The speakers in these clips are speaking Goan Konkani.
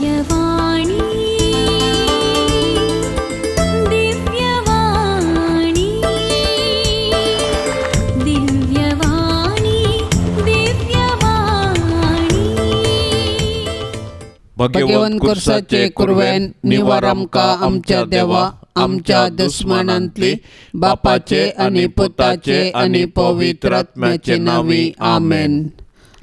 दिव्यवाणी, दिव्यवाणी, दिव्यवाणी, दिव्यवाणी. भगवंत कुर्साचे कुरवेन निवार आमकां आमच्या देवा आमच्या दुस्मानांतली बापाचे आनी पुताचे आनी पवित्र आत्म्याचे नांवी आमेन.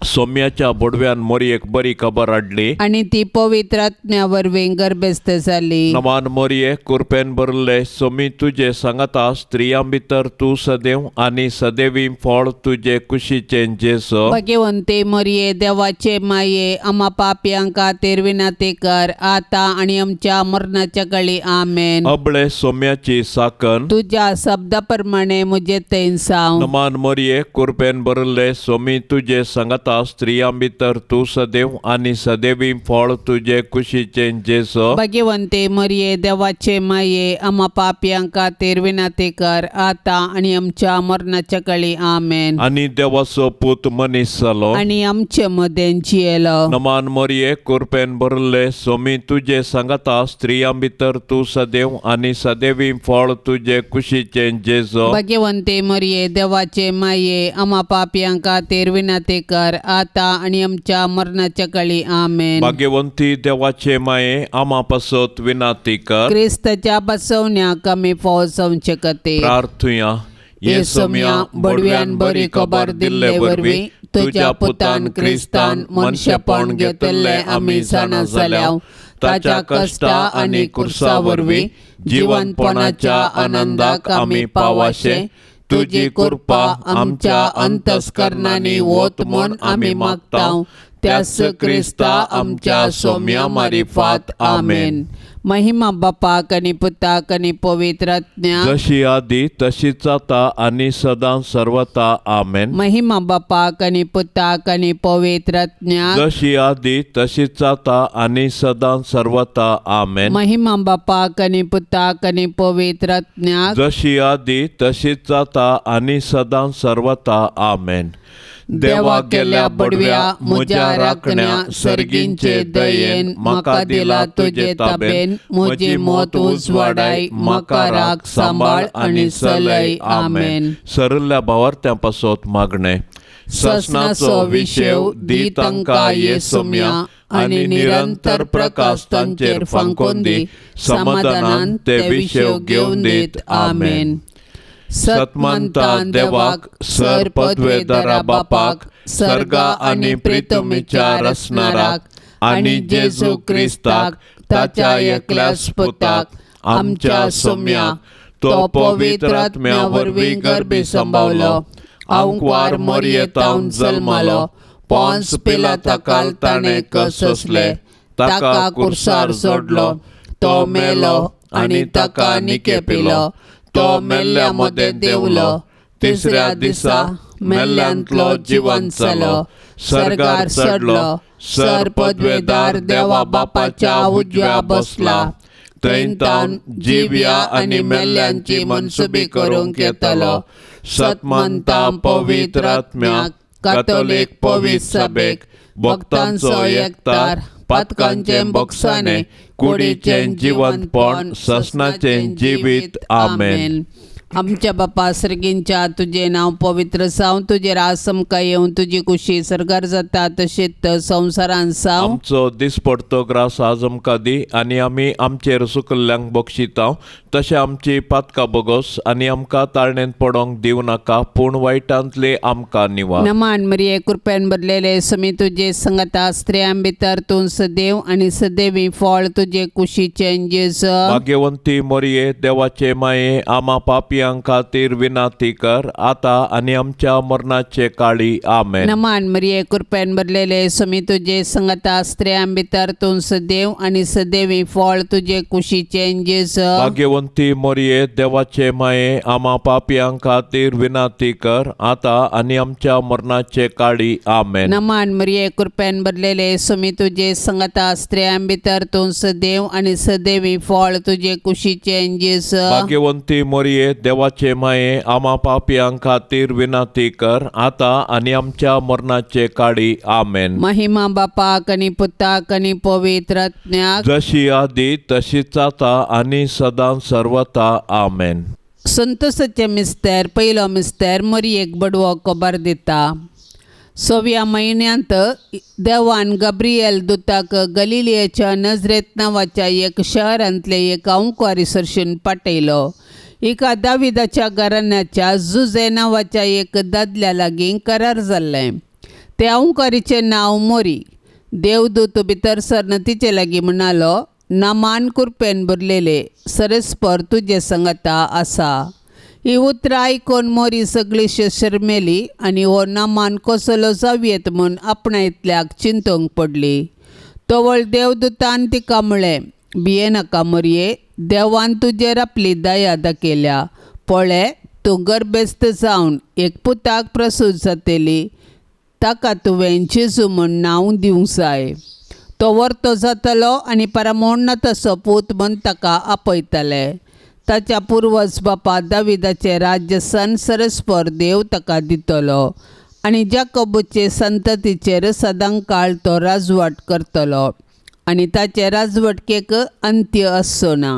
सोम्याच्या बोडव्यान मोरयेक बरी खबर हाडली. आनी ती पवित्र आत्म्या वरवीं गर्भस्थ जाली. नमान मोरये, कुरपेन भरले, सोमी तुजे सांगाता, स्त्रियां भितर तूं सदैव आनी सदैवी फळ तुजे कुशीचें जेजो. भगवंते मोरये, देवाचे माये, आमा पापयां खातीर विनंती कर आता आनी आमच्या मरणाच्या कळी. आमेन. अबळे सोम्याची साकन. तुज्या शब्दा प्रमाणे म्हजे थंय साव. नमान मोरये, कुरपेन भरले, सोमी तुजे सांगाता, स्त्रियां भितर तूं सदैव आनी सदैवी फळ तुजे कुशीचें जेजो. भगवंते मरिये, देवाचे माये, आमा पापयां खातीर विनंती कर आता आनी आमच्या मरणाच्या कळी. आमेन. आनी देवाचो पूत मनीस जालो. आनी आमचे मदें जियेलो. नमान मोरये, कुरपेन भरले, सोमी तुजे सांगाता, स्त्रियां भितर तूं सदैव आनी सदैवी फळ तुजे कुशीचें जेजो. भगवंते मरिये, देवाचे माये, आमा पापयां खातीर विनंती कर आता आनी आमच्या मरणाच्या कळी. आमेन. भाग्यवंती देवाचे माये, आमा पासत विनाती कर. क्रिस्ताच्या बसवण्याक आमी फौज जावचे खातीर. प्रार्थुया. हे सोम्या, बडव्यान बरी खबर दिल्ले वरवीं तुज्या पुतान क्रिस्तान मनशेपण घेतिल्लें आमी जाणा जाल्या. ताच्या कश्टा आनी कुर्सा वरवीं जिवनपणाच्या आनंदाक आमी पावाशे तुजी कृपा आमच्या अंतस्करणांनी वत म्हूण आमी मागता, त्याच क्रिस्ता आमच्या सोम्या मारिफात. आमेन. महिमा बापाक आनी पुताक आनी पवित्र आत्म्याक. जशी आदी तशीच आता आनी सदां सर्वता. आमेन. महिमा बापाक आनी पुताक आनी पवित्र आत्म्याक. जशी आदी तशीच आता आनी सदां सर्वता. आमेन. महिमा बापाक आनी पुताक आनी पवित्र आत्म्याक. जशी आदी तशीच आता आनी सदां सर्वता. आमेन. देवा गेल्या बडव्या म्हज्या राखण्या, सर्गींचे दयेन म्हाका दिला तुजे ताबेन, म्हजी मत उजवाडाय, म्हाका राख, सांबाळ आनी सलय. आमेन. सरल्या भावार्थ्यां पासत मागणें. ससनाचो विशेव दी तांकां ये सोम्या आनी निरंतर प्रकाश तांचेर फांकोन दी, समाधानान ते विशेव घेवन दीत. आमेन. सतमंता देवाक, सर पदवेदारा बापाक, सर्गा आनी प्रितमीच्या रचणाराक आनी जेजू क्रिस्ताक ताच्या एकल्याच पुताक आमच्या सोम्याक, तो पवित्र आत्म्या वरवीं गर्भी संभावलो, आंकवार मोरयेतावन जल्मालो, पोन्स पिलाता ताणें कससले, ताका कुर्सार सोडलो, तो मेलो आनी ताका निकेपिलो, तो मेल्ल्या मदें देंवलो, तिसऱ्या दिसा मेल्ल्यांतलो जिवंत जालो, सर्गार चडलो, सर पदवेदार देवा बापाच्या उजव्या बसला, थंय तावन जिव्या आनी मेल्ल्यांची मनसुबी करूंक येतलो. सतमंता पवित्र आत्म्याक, कातोलीक पवित्र सभेक, भक्तांचो एकतार, पातकांचें बोगसाणें, कुडीचें जिवंतपण, ससनाचें जिवीत. आमेन. आमच्या बापा सर्गींच्या, तुजें नांव पवित्र जावं, तुजें राज आमकां येवं, तुजी कुशी सर्गार जाता तशीच संवसारान जावं. आमचो दिसपडतो ग्रास आज आमकां दी आनी आमी आमचेर सुकल्ल्यांक बक्षिता तशें आमची पातकां बोगस आनी आमकां ताळणेंत पडोंक दिवं नाका, पूण वायटांतले आमकां निवार. नमान मरिये, कृपेन भरलेले, समी तुजे संगता, स्त्रियां भितर तूं सदैव आनी सदैवी फळ तुजे कुशीचें जेजू. भाग्यवंती मोरये, देवाचे माये, आमा पापयां खातीर विनाती कर आता आनी आमच्या मरणाचे काळी. आमेन. नमान मरिये, कृपेन भरलेले, समी तुजे संगता, स्त्रियां भितर तूं सदैव आनी सदैवी फळ तुजे कुशीचें जेजू. भाग्यवंती मोरये, देवाचे माये, आमा पापयां खातीर विनाती कर आता आनी आमच्या मरणाचे काळी. आमेन. नमान मरिये, कृपेन भरलेले, समी तुजे संगता, स्त्रियां भितर तूं सदैव आनी सदैवी फळ तुजे कुशीचें जेजू. भाग्यवंती मोरये, देवाचे माये, आमा पापयां खातीर विनंती कर, आतां आनी आमच्या मरणाचे काळी. आमेन. महिमा बापाक आनी पुताक आनी पवित्र आत्म्याक. जशी आदी तशीच आतां आनी सदां सर्वता. आमेन. संतोषाचे मिस्तेर. पयलो मिस्तेर, मोरयेक बडवो खबर दिता. सव्या म्हयन्यांत देवान गब्रियल दुताक गलिलियाच्या नजरेत नांवाच्या एक शहरांतले एक अंकुवारी सरशीन पाठयलो. एका दाविदाच्या घराण्याच्या जुजे नांवाच्या एक दादल्या लागीं करार जाल्लें. ते अंकारीचें नांव मोरी. देवदूत भितर सरन तिचे लागीं म्हणालो, नामान कुरपेन भरलेले, सरस्पर तुजे संगता आसा. ही उतरां आयकून मोरी सगळी शर्मेली आनी हो नामान कसलो जावयेत म्हूण आपणायतल्याक चिंतूंक पडली. तवळ देवदूतान तिका म्हळें, भियेनाका मोरये, देवान तुजेर आपली दया दाखयल्या. पळय, तूं गर्भेस्त जावन एक पुताक प्रसूत जातली. ताका तुवें जेजू म्हूण नांव दिवंक जाय. तो वर्तो जातलो आनी परमोन्नताचो पूत म्हूण ताका आपयतले. ताच्या पुर्वज बापा दाविदाचें राज्य सन सरस्पर देव ताका दितलो आनी जाकोबूचे संततीचेर सदांकाळ तो राजवट करतलो आनी ताचे राजवटकेक अंत्य आसचो ना.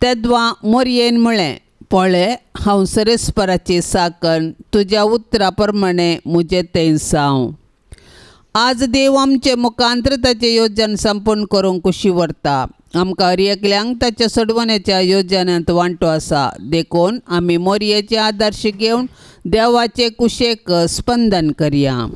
तेद्वा मोरयेन म्हळें, पळय, हांव सरेस्पराची साकन, तुज्या उतरा प्रमाणे म्हजें तें जावं. आज देव आमचे मुखांत्र ताचें योजन संपूर्ण करूंक कुशी व्हरता. आमकां हर एकल्यांक ताच्या सोडवण्याच्या योजनांत वांटो आसा. देखून आमी मोरयेचे आदर्श घेवन देवाचे कुशेक स्पंदन करया.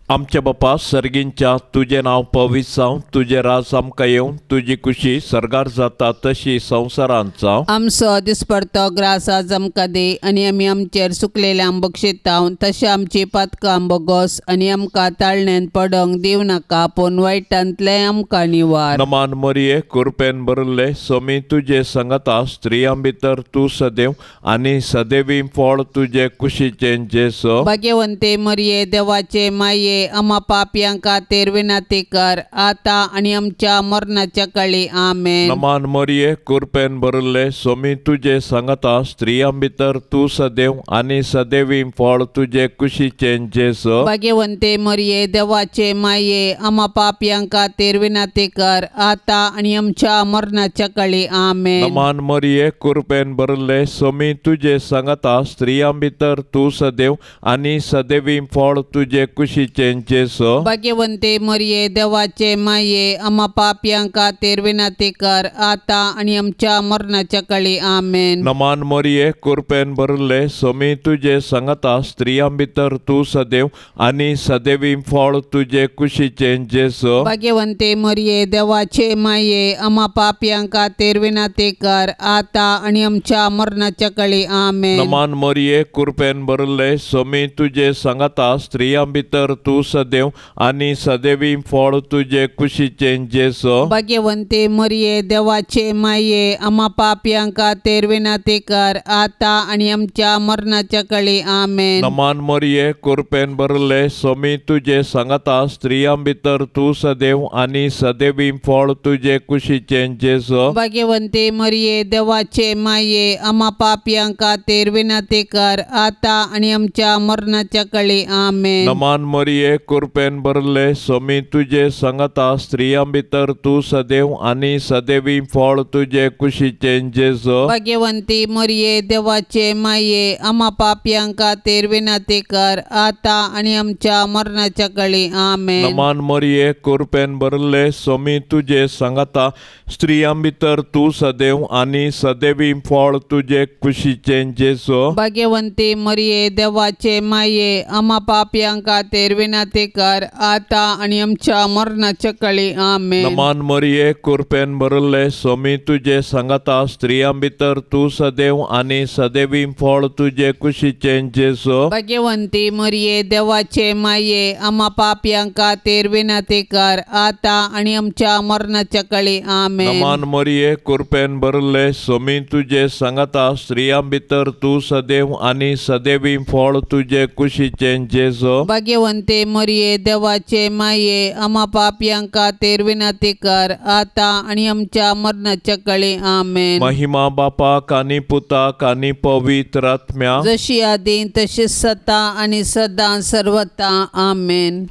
आमच्या बापा सर्गींच्या, तुजें नांव पवित्र जावं, तुजें राज आमकां येवं, तुजी कुशी सर्गार जाता तशी संवसारांत जावं. आमचो दिसपडतो ग्रास आज आमकां दी आनी आमी आमचेर सुकलेल्यांक बक्षिताव तशें आमची पातकां बोगोस आनी आमकां ताळण्यांत पडोंक दिवं नाका, पूण वायटांतलें आमकां निवार. नमान मरिये, कुरपेन भरिल्ले, समी तुजे संगता, स्त्रियां भितर तूं सदैव आनी सदैवी फळ तुजे कुशीचें जेसो. भाग्यवंते मरिये, देवाचे माये, आमा पापयां खातीर विनंती कर, आतां आनी आमच्या मरणाच्या काळी. आमेन. नमान मरिये, कुरपेन भरिल्ले, समी तुजे संगता, स्त्रियां भितर तूं सदैव आनी सदैवी फळ तुजे कुशीचें जेसो. भाग्यवंते मरिये, देवाचे माये, आमा पापयां खातीर विनंती कर, आतां आनी आमच्या मरणाच्या काळी. आमेन. नमान मरिये, कुरपेन भरिल्ले, समी तुजे संगता, स्त्रियां भितर तूं सदैव आनी सदैवी फळ तुजे कुशीचें जेसो. भाग्यवंते मरिये, देवाचे माये, आमा पापयां खातीर विनंती कर, आतां आनी आमच्या मरणाच्या काळी. आमेन. नमान मरिये, कुरपेन भरिल्ले, समी तुजे संगता, स्त्रियां भितर तूं सदैव आनी सदैवी फळ तुजे कुशीचें जेसो. भाग्यवंते मरिये, देवाचे माये, आमा पापयां खातीर विनंती कर, आतां आनी आमच्या मरणाच्या काळी. आमेन. नमान मरिये, कुरपेन भरिल्ले, समी तुजे संगता, स्त्रियां भितर तूं सदैव आनी सदैवी फळ तुजे कुशीचें जेसो. भाग्यवंते मरिये, देवाचे माये, आमा पापयां खातीर विनंती कर, आतां आनी आमच्या मरणाच्या काळी. आमेन. नमान मरिये, कुरपेन भरिल्ले, समी तुजे संगता, स्त्रियां भितर तूं सदैव आनी सदैवी फळ तुजे कुशीचें जेसो. भाग्यवंते मरिये, देवाचे माये, आमा पापयां खातीर विनंती कर, आतां आनी आमच्या मरणाच्या काळी. आमेन. नमान मरिये, कुरपेन भरिल्ले, समी तुजे संगता, स्त्रियां भितर तूं सदैव आनी सदैवी फळ तुजे कुशीचें जेसो. भाग्यवंती मरिये, देवाचे माये, आमा पापयां खातीर विनंती कर, आतां आनी आमच्या मरणाच्या काळी. आमेन. नमान मरिये, कुरपेन भरिल्ले, समी तुजे संगता, स्त्रियां भितर तूं सदैव आनी सदैवी फळ तुजे कुशीचें जेसो. भाग्यवंती मरिये, देवाचे माये, आमा पापयां खातीर विनंती कर, आतां आनी आमच्या मरणाच्या काळी. आमेन. नमान मरिये, कुरपेन भरिल्ले, समी तुजे संगता, स्त्रियां भितर तूं सदैव आनी सदैवी फळ तुजे कुशीचें जेसो. भाग्यवंती मरिये, देवाचे माये, आमा पापयां खातीर विनंती कर, आतां आनी आमच्या मरणाच्या काळी. आमेन. नमान मरिये, कुरपेन भरिल्ले, समी तुजे संगता, स्त्रियां भितर तूं सदैव आनी सदैवी फळ तुजे कुशीचें जेसो. भाग्यवंते मरिये देवाचे माये आमा पापयां खातीर विनंती कर आतां आनी आमच्या मरणाच्या कळी. आमेन. महिमा बापाक आनी पुताक आनी पवित्र आत्म्या. जशी आदी तशी सता आनी सदां सर्वता. आमेन.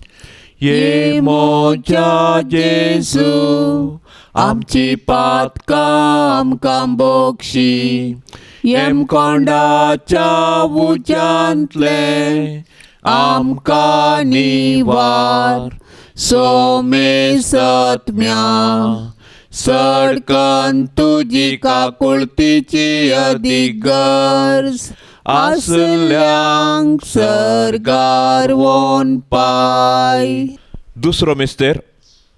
ये मोज्या जेजू, आमची पातकां आमकां बोक्षी, येमकोंडाच्या उज्यांतले आमकां निवार, सोमे सत्म्या सडकन तुजी काकुळतीची अदीक गरज आसल्यांक सर्गार वोन पाय. दुसरो मिस्तेर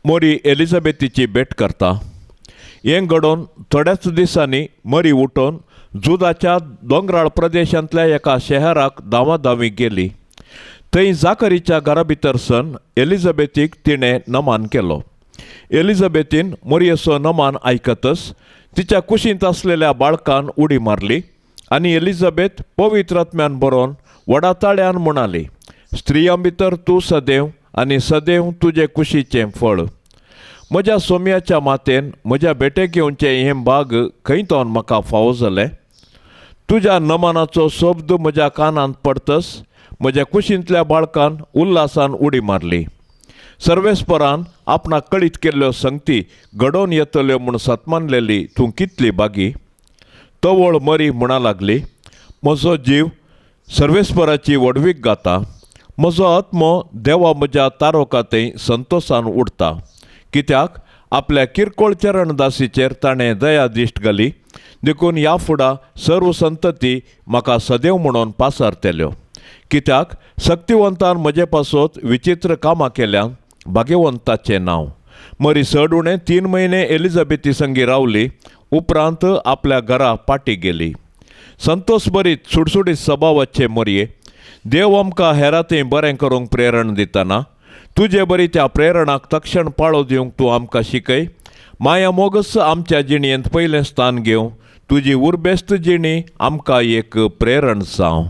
मोरी एलिझाबेथीची भेट करता. हें घडोवन थोड्याच दिसांनी मरी उठोवन जुदाच्या दोंगराळ प्रदेशांतल्या एका शहराक धांवाधांवी गेली. थंय जाकरीच्या घरा भितर सन एलिझाबेथीक तिणें नमान केलो. एलिझाबेथीन मोरयेचो नमान आयकतच तिच्या कुशींत आसलेल्या बाळकान उडी मारली आनी एलिझाबेथ पवित्र आत्म्यान बरोवन व्हडा ताळ्यान म्हणाली, स्त्रियां भितर तूं सदैव आनी सदैव तुजे कुशीचें फळ. म्हज्या सोम्याच्या मातेन म्हज्या भेटेक येवचें हें भाग खंय तोन म्हाका फावो जालें? तुज्या नमनाचो शब्द म्हज्या कानांत पडतच म्हज्या कुशींतल्या बाळकान उल्हासान उडी मारली. सर्वेस्परान आपणाक कळीत केल्ल्यो संगती घडोवन येतल्यो म्हूण सतमानलेली तूं कितली बागी. तवळ मरी म्हणा लागली, म्हजो जीव सर्वेस्पराची व्हडवीक गाता, म्हजो आत्मो देवा म्हज्या तारोका थंय संतोसान उडता, कित्याक आपल्या किरकोळ चरणदासीचेर ताणें दया दिश्ट घाली. देखून ह्या फुडा सर्व संतती म्हाका सदैव म्हणून पासारतल्यो, कित्याक सक्तिवंतान म्हजे पासत विचित्र कामां केल्यान. भाग्यवंताचें नांव. मरी चड उणें 3 म्हयने एलिझाबेथी संगी रावली. उपरांत आपल्या घरा पाटी गेली. संतोष बरीत सुडसुडीत सभावाचे मोरये, देव आमकां हेरांतय बरें करूंक प्रेरण दितना तुजे बरी त्या प्रेरणाक तक्षण पाळो दिवंक तूं आमकां शिकय. माया मोगस आमच्या जिणेंत पयलें स्थान घेवं. तुजी उर्बेस्त जिणी आमकां एक प्रेरण जावं.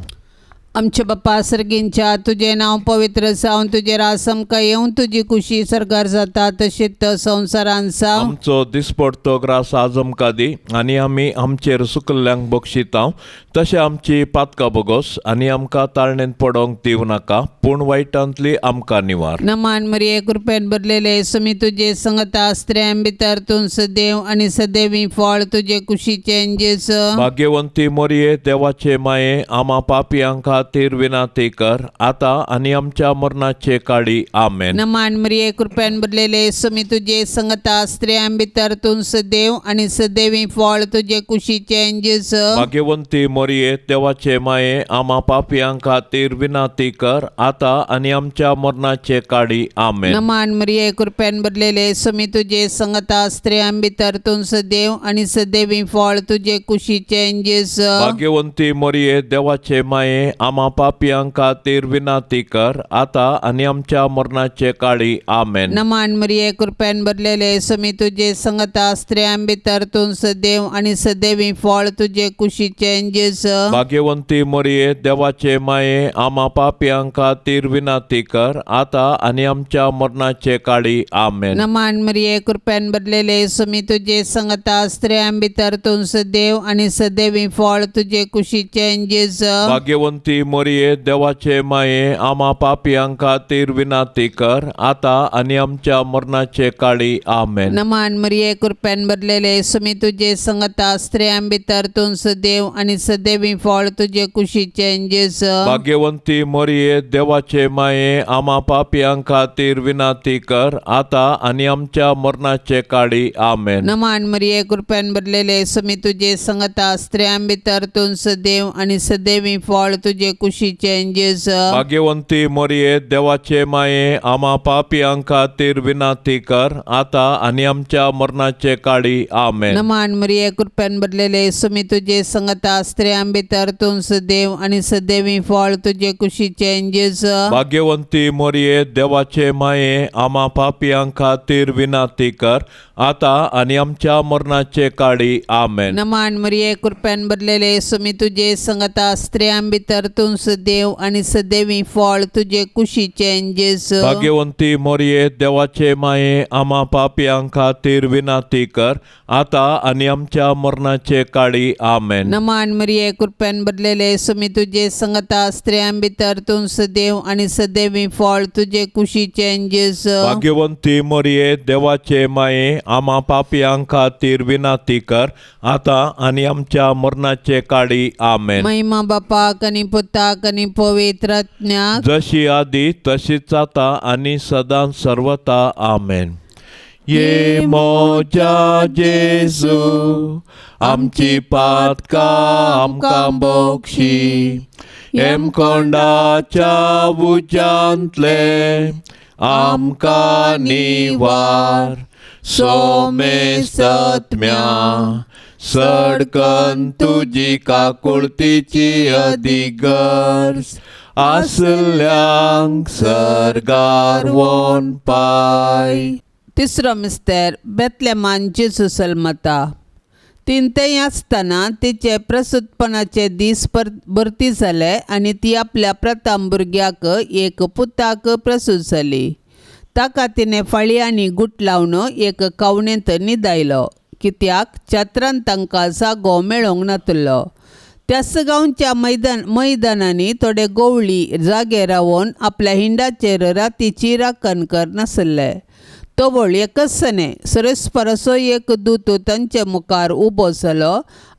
आमच्या बाप्पा सर्गींच्या, तुजें नांव पवित्र जावन, तुजें रास आमकां येवन, तुजी कुशी सरकार जाता तशीच संवसारान जावं. आमचो दिसपडतो ग्रास आज आमकां दी आनी आमी आमचेर सुकल्ल्यांक बक्षितांव तशें आमची पातकां बोगोस आनी आमकां ताळणेंत पडोंक दिवं नाका, पूण वायटांतली आमकां निवार. नमान मरिये, कृपेन भरलेले, सुमी तुजे संगता, स्त्रियां भितर तूं सदैव आनी सदैवी फळ तुजे कुशीचें जेजू. भाग्यवंती मोरये, देवाचे माये, आमा पापयां खातीर विनाती कर आतां आनी आमच्या मरणाचे काळी. आमेन. नमान मरिये, कृपेन भरलेले, सुमी तुजे संगता, स्त्रियां भितर तूं सदैव आनी सदैवी फळ तुजे कुशीचें जेजू. भाग्यवंती मोरये, देवाचे माये, आमा पापयां खातीर विनाती कर आतां आनी आमच्या मरणाचे काळी. आमेन. नमान मरिये, कृपेन भरलेले, सुमी तुजे संगता, स्त्रियां भितर तूं सदैव आनी सदैवी फळ तुजे कुशीचें जेजू. भाग्यवंती मोरये, देवाचे माये, आमा पापयां खातीर विनाती कर आतां आनी आमच्या मरणाचे काळी. आमेन. नमान मरिये, कृपेन भरलेले, सुमी तुजे संगता, स्त्रियां भितर तूं सदैव आनी सदैवी फळ तुजे कुशीचें जेजू. भाग्यवंती मोरये, देवाचे माये, आमा पापयां खातीर विनाती कर आतां आनी आमच्या मरणाचे काळी. आमेन. नमान मरिये, कृपेन भरलेले, सुमी तुजे संगता, स्त्रियां भितर तूं सदैव आनी सदैवी फळ तुजे कुशीचें जेजू. भाग्यवंती मोरये, देवाचे माये, आमा पापयां खातीर विनाती कर आतां आनी आमच्या मरणाचे काळी. आमेन. नमान मरिये, कृपेन भरलेले, सुमी तुजे संगता, स्त्रियां भितर तूं सदैव आनी सदैवी फळ तुजे कुशीचें जेजू. भाग्यवंती मोरये, देवाचे माये, आमा पापयां खातीर विनाती कर आतां आनी आमच्या मरणाचे काळी. आमेन. नमान मरिये, कृपेन भरलेले, सुमी तुजे संगता, स्त्रियां भितर तूं सदैव आनी सदैवी फळ तुजे कुशीचें जेजू. भाग्यवंती मोरये, देवाचे माये, आमा पापयां खातीर विनाती कर आतां आनी आमच्या मरणाचे काळी. आमेन. नमान मरिये, कृपेन भरलेले, सुमी तुजे संगता, स्त्रियां भितर तूं सदैव आनी सदैवी फळ तुजे कुशीचें जेजू. भाग्यवंती मोरये, देवाचे माये, आमा पापयां खातीर विनाती कर आतां आनी आमच्या मरणाचे काळी. आमेन. नमान मरिये, कृपेन भरलेले, सुमी तुजे संगता, स्त्रियां भितर तूं सदैव आनी सदैवी फळ तुजे कुशीचें जेजू. भाग्यवंती मोरये, देवाचे माये, आमा पापयां खातीर विनाती कर, आतां आनी आमच्या मरणाचे काळी. आमेन. नमान मरिये, कृपेन भरलेले, सुमी तुजे संगता, स्त्रियां भितर तूं सदैव आनी सदैवी फळ तुजे कुशीचें जेजू. भाग्यवंती मोरये, देवाचे माये, आमा पापयां खातीर विनाती कर, आतां आनी आमच्या मरणाचे काळी. आमेन. महिमा बापाक आनी पुताक आनी पवित्र आत्म्याक. जशी आदी तशीच आता आनी सदां सर्वता. आमेन. ये मोजा जेजू, आमची पातकां आमकां बोक्षी, हेमकोंडाच्या उज्यांतले आमकां निवार, सोमेसत्म्या सडकन तुजी काकुळतीची अधिगर्ज आसल्यांक सर्गार वोन पाय. तिसरो मिस्तेर, बेतलेमान जेजू सलमता. तीन थंय आसतना तिचे प्रसूतपणाचे दीस पर भरती जाले आनी ती आपल्या प्रथम भुरग्याक, एक पुताक प्रसूत जाली. ताका तिणें फाळयांनी गुट लावन एक कावणेंत न्हिदायलो, कित्याक छत्रान तांकां जागो मेळोंक नातलो. त्याच गांवच्या मैदानांनी थोडे गवळी जागे रावन आपल्या हिंडाचेर रातीची राखण करनासले. तवळ एकसने सरस्पराचो एक दूत तांचे मुखार उबो जालो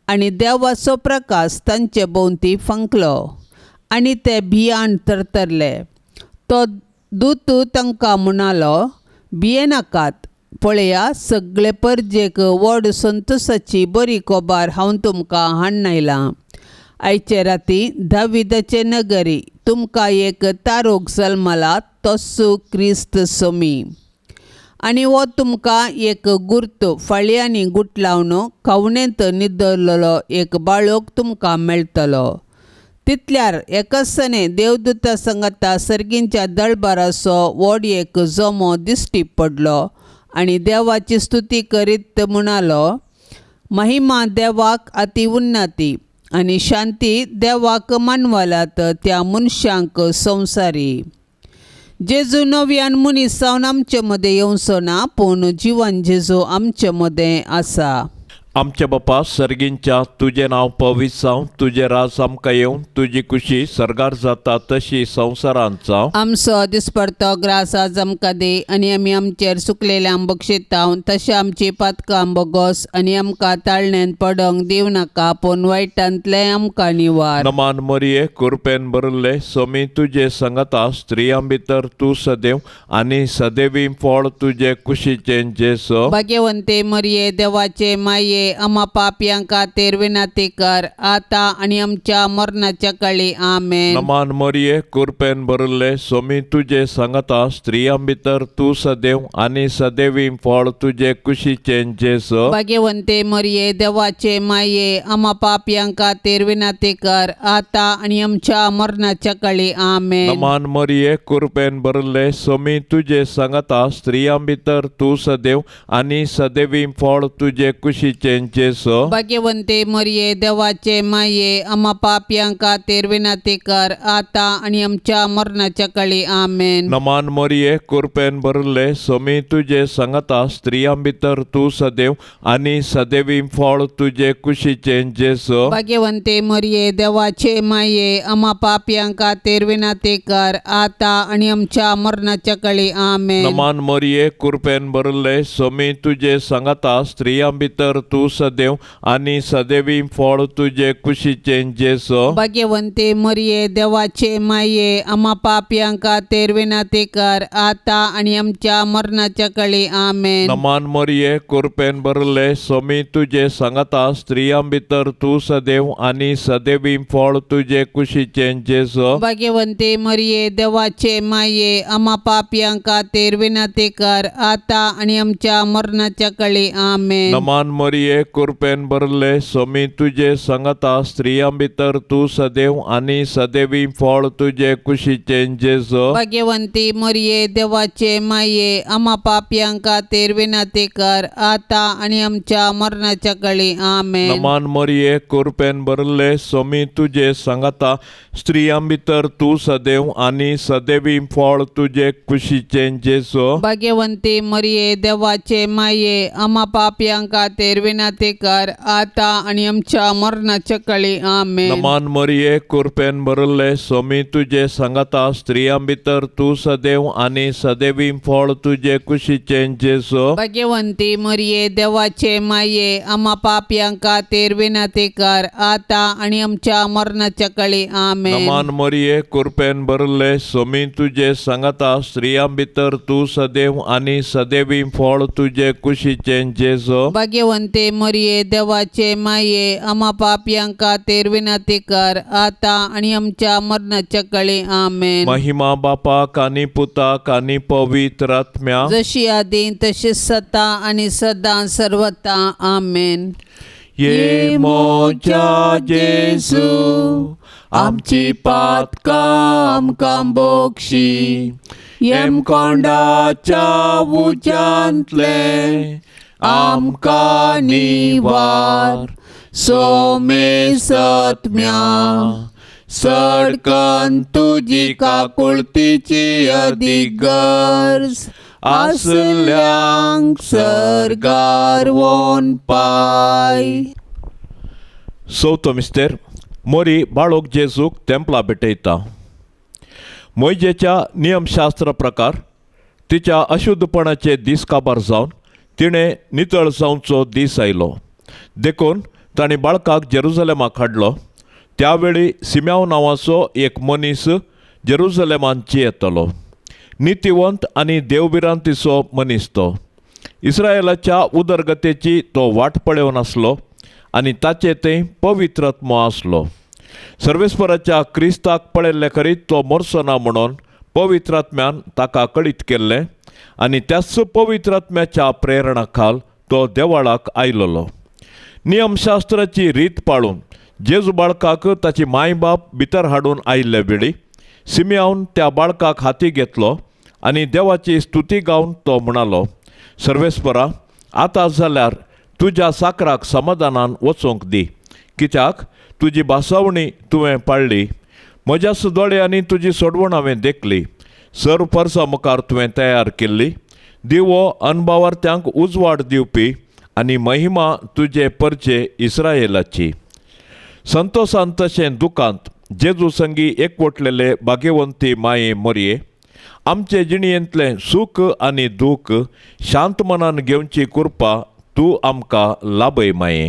आनी देवाचो प्रकाश तांचे भोंवती फांकलो आनी ते भियान थरथरले. तो दूत तांकां म्हणालो, भियेनाकात, पळया, सगळे परजेक व्हड संतोसाची बरी खबर हांव तुमकां हाडून आयलां. आयचे राती दाविदाचे नगरी तुमकां एक तारोक जल्मला, तोच क्रिस्त सोमी. आनी हो तुमकां एक गुर्त, फाळयांनी गुट लावन खावणेंत न्हिदलेलो एक बाळक तुमकां मेळटलो. तितल्यार एकसने देवदूता संगता सर्गींच्या दळबाराचो व्हड एक जमो दिश्टी पडलो आनी देवाची स्तुती करीत म्हणालो, महिमा देवाक अति उन्नती आनी शांती देवाक मानवलात त्या मनशांक संवसारी. जेजू नव्यान मनीस जावन आमचे मदें येवचो ना, पूण जिवन जेजू आमचे मदें आसा. आमच्या बापा सर्गींच्या, तुजें नांव पवित्र जावं, तुजें राज आमकां येवं, तुजी खुशी सर्गार जाता तशी संवसारांत जावं. आमचो दिसपडतो ग्रास आज आमकां दी आनी आमी आमचेर सुकलेल्यांक बक्षिताव तशें आमची पातकां बोगोस आनी आमकां ताळण्यांत पडोंक दिवं नाका, पूण वायटांतलें आमकां निवार. नमान मरिये, कुरपेन भरिल्ले, सोमी तुजे संगता, स्त्रियां भितर तूं सदैव आनी सदैवी फळ तुजे कुशीचें जेजू. भाग्यवंते मरिये, देवाचे माये, आमा पापयां खातीर विनंती कर, आतां आनी आमच्या मरणाच्या काळी. आमेन. नमान मरिये, कुरपेन भरिल्ले, सोमी तुजे संगता, स्त्रियां भितर तूं सदैव आनी सदैवी फळ तुजे कुशीचें जेजू. भाग्यवंते मरिये, देवाचे माये, आमा पापयां खातीर विनंती कर, आतां आनी आमच्या मरणाच्या काळी. आमेन. नमान मरिये, कुरपेन भरिल्ले, सोमी तुजे संगता, स्त्रियां भितर तूं सदैव आनी सदैवी फळ तुजे कुशीचें जेजू. भाग्यवंते मरिये, देवाचे माये, आमा पापयां खातीर विनंती कर, आतां आनी आमच्या मरणाच्या काळी. आमेन. नमान मरिये, कुरपेन भरिल्ले, सोमी तुजे संगता, स्त्रियां भितर तूं सदैव आनी सदैवी फळ तुजे कुशीचें जेजू. भाग्यवंते मरिये, देवाचे माये, आमा पापयां खातीर विनंती कर, आतां आनी आमच्या मरणाच्या काळी. आमेन. नमान मरिये, कुरपेन भरिल्ले, सोमी तुजे संगता, स्त्रियां भितर तूं सदैव आनी सदैवी फळ तुजे कुशीचें जेजू. भाग्यवंते मरिये, देवाचे माये, आमा पापयां खातीर विनंती कर, आतां आनी आमच्या मरणाच्या काळी. आमेन. नमान मरिये, कुरपेन भरिल्ले, सोमी तुजे संगता, स्त्रियां भितर तूं सदैव आनी सदैवी फळ तुजे कुशीचें जेजू. भाग्यवंते मरिये, देवाचे माये, आमा पापयां खातीर विनंती कर, आतां आनी आमच्या मरणाच्या काळी. आमेन. नमान मरिये. मोरये कुरपेन भरले सोमी तुजे संगता स्त्रियां भितर तूं सदैव आनी सदैवी फळ तुजे कुशीचें जेजो. भाग्यवंती मरिये, देवाचे माये, आम्हा पापयां खातीर विनंती कर, आता आणि आमच्या मरणाच्या कळी. आमेन. नमान मोरये कुरपेन भरले सोमी तुजे संगता स्त्रियां भितर तूं सदैव आनी सदैवी फळ तुजे कुशीचें जेजो. भाग्यवंती मरिये, देवाचे माये, आम्हा पापयां खातीर विनंती कर, आता आणि आमच्या मरणाच्या कळी. आमेन. नमान मोरये कुरपेन भरले सोमी तुजे संगता स्त्रियां भितर तूं सदैव आनी सदैवी फळ तुजे कुशीचें जेजो. भाग्यवंती मरिये, देवाचे माये, आम्हा पापयां खातीर विनंती कर, आता आणि आमच्या मरणाच्या कळी. आमेन. नमान मोरये कुरपेन भरले सोमी तुजे संगता स्त्रियां भितर तूं सदैव आनी सदैवी फळ तुजे कुशीचें जेजो. भाग्यवंती मरिये, देवाचे माये, आम्हा पापयां खातीर विनंती कर, आता आणि आमच्या मरणाच्या कळी. आमेन. महिमा बापाक आनी पुताक आनी पवित्र आत्म्या. जशी आदी तशी सता आणि सदा सर्वता. आमेन. ये मोजा जेजू आमची पातकां आमकां बोक्षी येमकोंडाच्या उज्यांतले आमकां निवार सोमे सत्म्या सडकन तुजी काकुळतीची अदीक गरज आसल्यांक सरगार वोन पाय. चवथो मिस्तेर मोरी बाळोक जेजूक तेंपला भेटयता. मोयजेच्या नियमशास्त्र प्रकार तिच्या अशुद्धपणाचे दीस काबार जावन तिणें नितळ जावचो दीस आयलो, देखून तांणी बाळकाक जेरुजलेमाक हाडलो. त्या वेळी सिम्याव नांवाचो एक मनीस जेरुजलेमान जियेतालो. नितीवंत आनी देवभिरांतीचो मनीस तो. इस्रायलाच्या उदरगतेची तो वाट पळोवन आसलो आनी ताचे थंय पवित्र आत्मो आसलो. सर्वेस्पराच्या क्रिस्ताक पळयल्ले खरीत तो मरचो ना म्हणून पवित्र आत्म्यान ताका कळीत केल्लें आनी त्याच पवित्र आत्म्याच्या प्रेरणा खाल तो देवाळाक आयलेलो. नियमशास्त्राची रीत पाळून जेजू बाळकाक ताची माय बाप भितर हाडून आयिल्ले वेळी सिमियावन त्या बाळकाक हाती घेतलो आनी देवाची स्तुती गावन तो म्हणालो, सर्वेस्परा, आतां जाल्यार तुज्या साकराक समाधानान वचूंक दी, कित्याक तुजी भासावणी तुवें पाळ्ळी. म्हज्या दोळ्यांनी तुजी सोडवण हांवें देखली. सर्व परसा मुखार तुवें तयार केल्ली दिवो अनभावार्थ्यांक उजवाड दिवपी आनी महिमा तुजे परचे इस्रायलाची. संतोसान तशें दुकांत जेजू संगी एकवटलेले भाग्यवंती माये मोरये, आमचे जिणयेंतलें सूख आनी दूख शांत मनान घेवची कृपा तूं आमकां लाभय माये.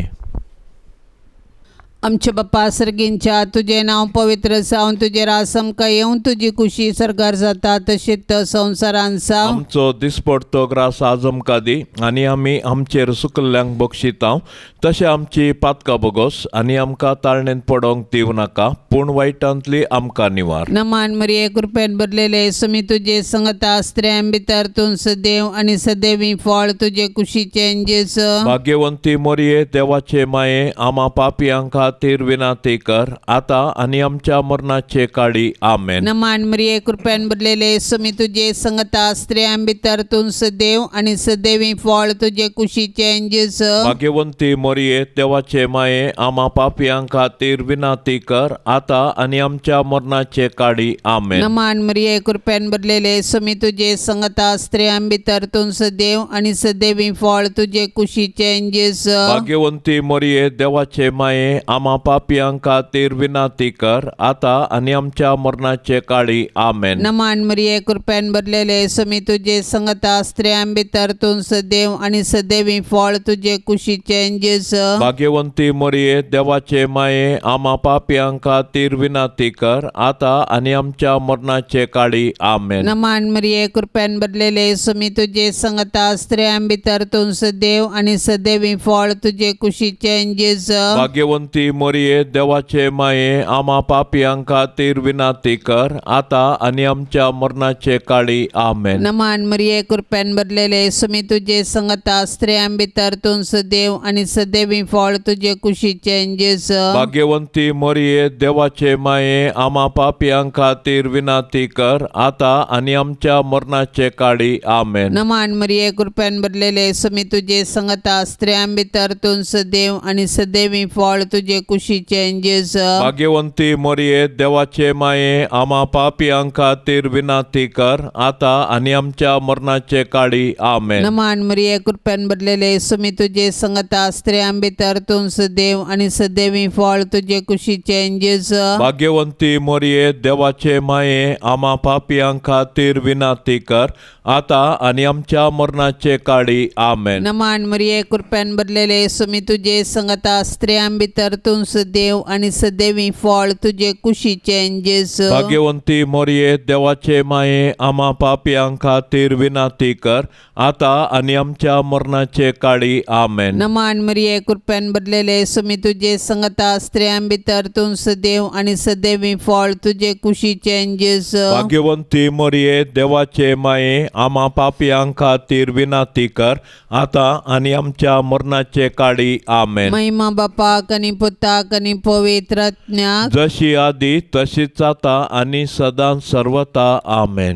आमच्या बाप्पा सर्गींच्या, तुजें नांव पवित्र जावन, तुजें राज आमकां येवन, तुजी कुशी सरकार जाता तशीच संवसारान जावं. आमचो दिसपडतो ग्रास आज आमकां दी आनी आमी आमचेर सुकल्ल्यांक बक्षितांव तशें आमची पातकां बोगोस आनी आमकां ताळणेंत पडोंक दिवं नाका, पूण वायटांतली आमकां निवार. नमान मरिये, कृपेन भरलेले, समी तुजे संगता, स्त्रियां भितर तूं सदैव आनी सदैवी फळ तुजे कुशीचें जेजू. भाग्यवंती मोरये, देवाचे माये, आमा पापयां खातीर विनाती कर, आतां आनी आमच्या मरणाचे काळी. आमेन. नमान मरिये, कृपेन भरलेले, समी तुजे संगता, स्त्रियां भितर तूं सदैव आनी सदैवी फळ तुजे कुशीचें जेजू. भाग्यवंती मोरये, देवाचे माये, आमा पापयां खातीर विनाती कर, आतां आनी आमच्या मरणाचे काळी. आमेन. नमान मरिये, कृपेन भरलेले, समी तुजे संगता, स्त्रियां भितर तूं सदैव आनी सदैवी फळ तुजे कुशीचें जेजू. भाग्यवंती मोरये, देवाचे माये, आमा पापयां खातीर विनाती कर, आतां आनी आमच्या मरणाचे काळी. आमेन. नमान मरिये, कृपेन भरलेले, समी तुजे संगता, स्त्रियां भितर तूं सदैव आनी सदैवी फळ तुजे कुशीचें जेजू. भाग्यवंती मोरये, देवाचे माये, आमा पापयां खातीर विनाती कर, आतां आनी आमच्या मरणाचे काळी. आमेन. नमान मरिये, कृपेन भरलेले, समी तुजे संगता, स्त्रियां भितर तूं सदैव आनी सदैवी फळ तुजे कुशीचें जेजू. भाग्यवंती मोरये देवाचे माये आमा पापयां खातीर विनाती कर आता आनी आमच्या मरणाचे काळी. आमेन. नमान मरिये, कृपेन भरलेले, सुमी तुजे संगता, स्त्रियां भितर तूं सदैव आनी सदैवी फळ तुजे कुशीचें जेजू. भाग्यवंती मोरये देवाचे माये आमा पापयां खातीर विनाती कर आता आनी आमच्या मरणाचे काळी. आमेन. नमान मरिये, कृपेन भरलेले, सुमी तुजे संगता, स्त्रियां भितर तूं सदैव आनी सदैवी फळ तुजे कुशीचें जेजू. भाग्यवंती मोरये देवाचे माये आमा पापयां खातीर विनाती कर आता आनी आमच्या मरणाचे काळी. आमेन. नमान मरिये, कृपेन भरलेले, सुमी तुजे संगता, स्त्रियां भितर तूं सदैव आनी सदैवी फळ तुजे कुशीचें जेजू. भाग्यवंती मोरये देवाचे माये आमा पापयां खातीर विनाती कर आता आनी आमच्या मरणाचे काळी. आमेन. नमान मरिये, कृपेन भरलेले, सुमी तुजे संगता, स्त्रियां भितर तूं सदैव आनी सदैवी फळ तुजे कुशीचें जेजू. भाग्यवंती मोरये देवाचे माये आमा पापयां खातीर विनाती कर आता आनी आमच्या मरणाचे काळी. आमेन. नमान मरिये, कृपेन भरलेले, सुमी तुजे संगता, स्त्रियां भितर तूं सदैव आनी सदैवी फळ तुजे कुशीचें जेजू. भाग्यवंती मोरये देवाचे माये आमा पापयां खातीर विनाती कर आता आनी आमच्या मरणाचे काळी. आमेन. महिमा बापाक आनी पुताक आनी पवित्र आत्म्याक. जशी आदी तशीच आता आनी सदां सर्वता. आमेन.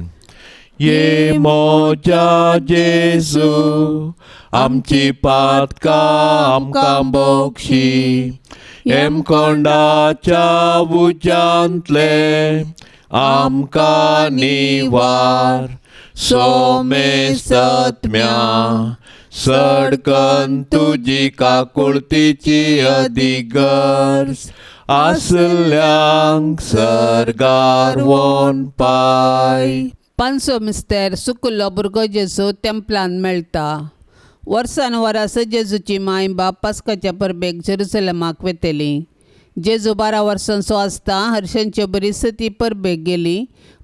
ये मोजा जेजू आमची पातकां आमकां बोक्षी हेमकोंडाच्या उज्यांतले आमकां निवार सोमेसत्म्या सडकन तुजी काकुळतीची अधिगर्ज आसल्यांक सर्गार वोन पाय. पांचसो मिस्तेर सुकुल्लो भुरगो जेजू तेंपलान मेळटा. वर्सान वरां जेजूची माय बाप पास्काच्या परबेक जेरुसलेमाक वेतली. जेजू 12 वर्सांचो आसता हर्षांचे बरीच ती परबेक गेली.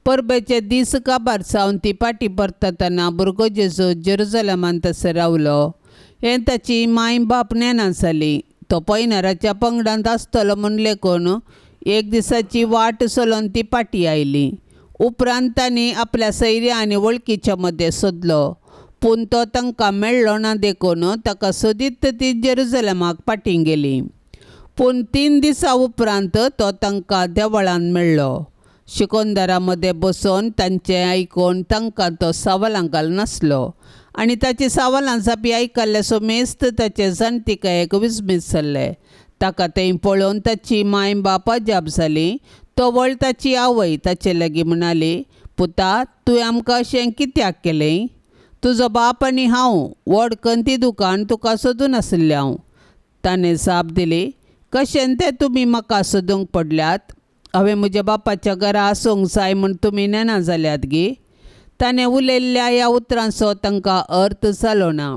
परबेचे दीस काबार जावन ती पाटी परततना भुरगो जेजू जेरुसलेमान तसो रावलो हें ताची माय बाप नेना जाली. तो पयनाराच्या पंगडांत आसतलो म्हूण लेखून एक दिसाची वाट चलोवन ती पाटी आयली. उपरांत तांणी आपल्या सैऱ्या आनी वळखीच्या मदें सोदलो, पूण तो तांकां मेळ्ळो ना देखून ताका सोदीत ती जेरुजलेमाक फाटीं गेली. पूण 3 दिसां उपरांत तो तांकां देवळान मेळ्ळो. शिकोंदरा मदें बसून तांचें आयकून तांकां तो सवालां घालनासलो आनी ताची सवालां जापी आयकल्ले सोमेस्त ताचे जाणतिकायेक विस्मीत जाल्ले. ताका तें पळोवन ताची माय बाप अजाप जाली. तो वळ ताची आवय ताचे लागीं म्हणाली, पुता, तुवें आमकां अशें कित्याक केलें? तुजो बाप आनी हांव व्हड कंती दुकान तुका सोदून आशिल्लें हांव. ताणें जाप दिली, कशें तें तुमी म्हाका सोदूंक पडल्यात? हांवें म्हज्या बापाच्या घरा आसूंक जाय म्हूण तुमी नेणा जाल्यात गी? ताणें उलयल्ल्या ह्या उतरांचो तांकां अर्थ जालो ना.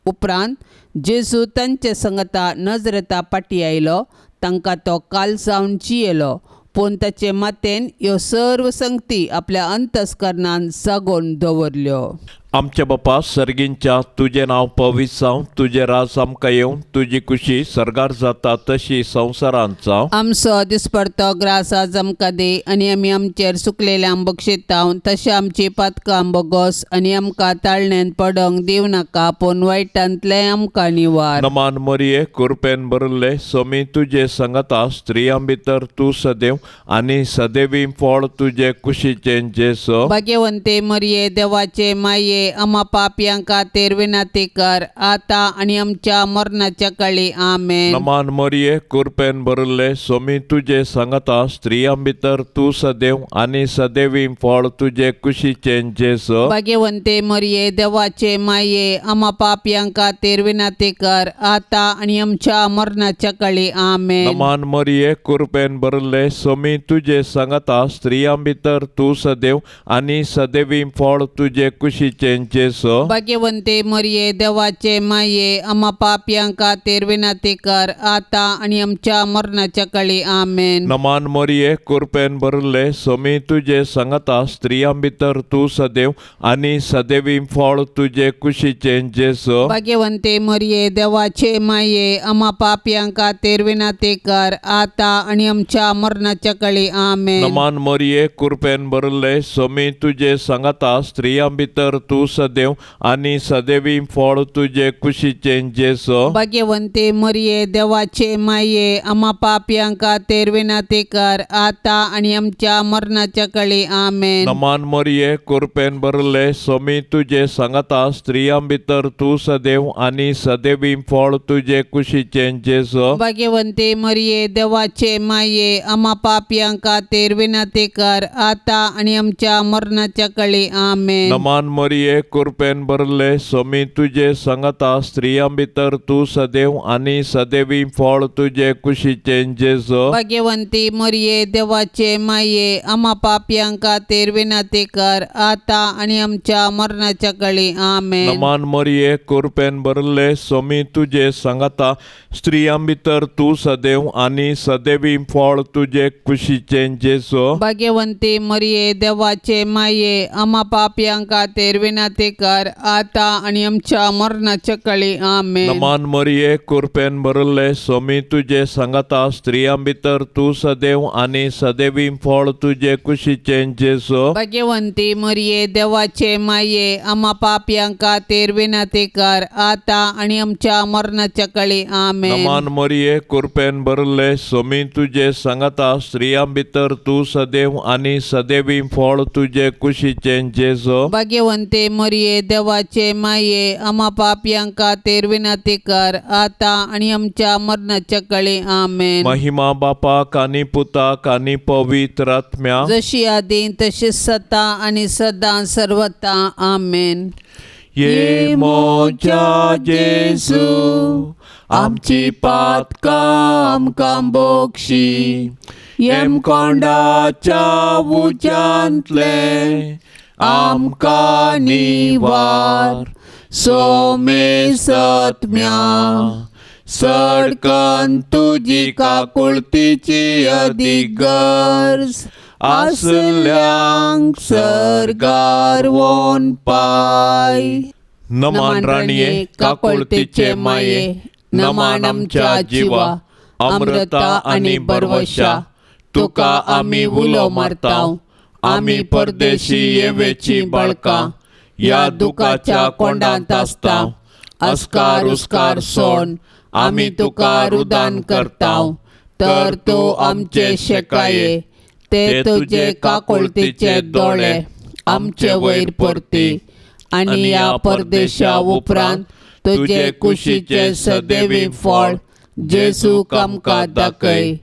उपरांत जेजू तांचे संगता नजरेता फाटीं आयलो. तांकां तो काल जावन जियेलो, पूण ताचे मातेन ह्यो सर्व संगती आपल्या अंतस्करणान जागोवन दवरल्यो. आमच्या बापा सर्गींच्या तुजें नांव पवित्र जावं, तुजें राज आमकां येवं, तुजी खुशी सर्गार जाता तशी संवसारांत जावं. आमचो दिसपडतो ग्रास आज आमकां दी आनी आमी आमचेर सुकलेल्या बक्षिताव तशें आमची पातकां बोगोस आनी आमकां ताळण्यांत पडोंक दिवं नाका, पूण वायटांतलें आमकां निवार. नमान मरिये, कुरपेन भरिल्ले, सोमी तुजे संगता, स्त्रियां भितर तूं सदैव आनी सदैवी फळ तुजे कुशीचें जेसो. भाग्यवंते मरिये, देवाचे माये, आमा पापयां खातीर विनंती कर आता आनी आमच्या मरणाच्या काळी. आमेन. नमान मरिये, कुरपेन भरिल्ले, सोमी तुजे संगता, स्त्रियां भितर तूं सदैव आनी सदैवी फळ तुजे कुशीचें जेसो. भाग्यवंते मरिये, देवाचे माये, आमा पापयां खातीर विनंती कर आता आनी आमच्या मरणाच्या काळी. आमेन. नमान मरिये, कुरपेन भरिल्ले, सोमी तुजे संगता, स्त्रियां भितर तूं सदैव आनी सदैवी फळ तुजे कुशीचें कुशीचें जेजू. भाग्यवंते मरिये देवाचे माये आम्हा पापयां खातीर विनंती कर आता आनी आमच्या मरणाच्या काळी. आमेन. नमान मोरये, कुरपेन भरले, सोमी तुजे सांगाता, स्त्रियां भितर तूं सदैव आनी सदैवी फळ तुजे कुशीचें जेजू. भाग्यवंते मरिये देवाचे माये आम्हा पापयां खातीर विनंती कर आता आनी आमच्या मरणाच्या काळी. आमेन. नमान मोरये, कुरपेन भरले, सोमी तुजे सांगाता, स्त्रियां भितर तूं सदैव आनी सदैवी फळ तुजे कुशीचें जेजू. भाग्यवंते मरिये देवाचे माये आम्हा पापयां खातीर विनंती कर आता आनी आमच्या मरणाच्या काळी. आमेन. नमान मोरये, कुरपेन भरले, सोमी तुजे सांगाता, स्त्रियां भितर तूं सदैव आनी सदैवी फळ तुजे कुशीचें जेजू. भाग्यवंते मरिये देवाचे माये आम्हा पापयां खातीर विनंती कर आता आनी आमच्या मरणाच्या काळी. आमेन. नमान मोरये, कुरपेन भरले, सोमी तुजे सांगाता, स्त्रियां भितर तूं सदैव आनी सदैवी फळ तुजे कुशीचें जेजू. भाग्यवंती मरिये देवाचे माये आम्हा पापयां खातीर विनंती कर आता आनी आमच्या मरणाच्या काळी. आमेन. नमान मोरये, कुरपेन भरले, सोमी तुजे सांगाता, स्त्रियां भितर तूं सदैव आनी सदैवी फळ तुजे कुशीचें जेजू. भाग्यवंती मरिये देवाचे माये आम्हा पापयां खातीर विनंती कर आता आनी आमच्या मरणाच्या काळी. आमेन. नमान मोरये, कुरपेन भरले, सोमी तुजे सांगाता, स्त्रियां भितर तूं सदैव आनी सदैवी फळ तुजे कुशीचें जेजू. भाग्यवंती मरिये देवाचे माये आम्हा पापयां खातीर विनंती कर आता आनी आमच्या मरणाच्या काळी. आमेन. नमान मोरये, कुरपेन भरले, सोमी तुजे सांगाता, स्त्रियां भितर तूं सदैव आनी सदैवी फळ तुजे कुशीचें जेजू. भाग्यवंते मरिये देवाचे माये आम्हा पापयां खातीर विनंती कर आता आनी आमच्या मरणाच्या काळी. आमेन. महिमा बापाक आनी पुताक आनी पवित्र आत्म्या, जशी आदी तशी सता आणि सदा सर्वता. आमेन. ये मोजा जेजू, आमची पातकां आमकां बोक्षी, येमकोंडाच्या उज्यांतले आमकां निवार, सोमे सत्म्या सडकन तुजी काकुळतीची अदीक गरज आसल्यांक सर्गार वोन पाय. नमान राणये, काकुळतीचे माये, नमान आमच्या जिवा, अमृता आनी बरवशा, तुका आमी उलो मारताव, आमी परदेशी येवेची बाळकां ह्या दुखाच्या कोंडांत आसता, अस्कार उस्कार सोड आमी तुका रुदान करताव, तर तूं आमचे शेकाये ते तुजे काकुळतीचे दोळे आमचे वयर परती आनी ह्या परदेशा उपरांत तुजे कुशीचे सदैवी फळ जेजू आमकां दाखय.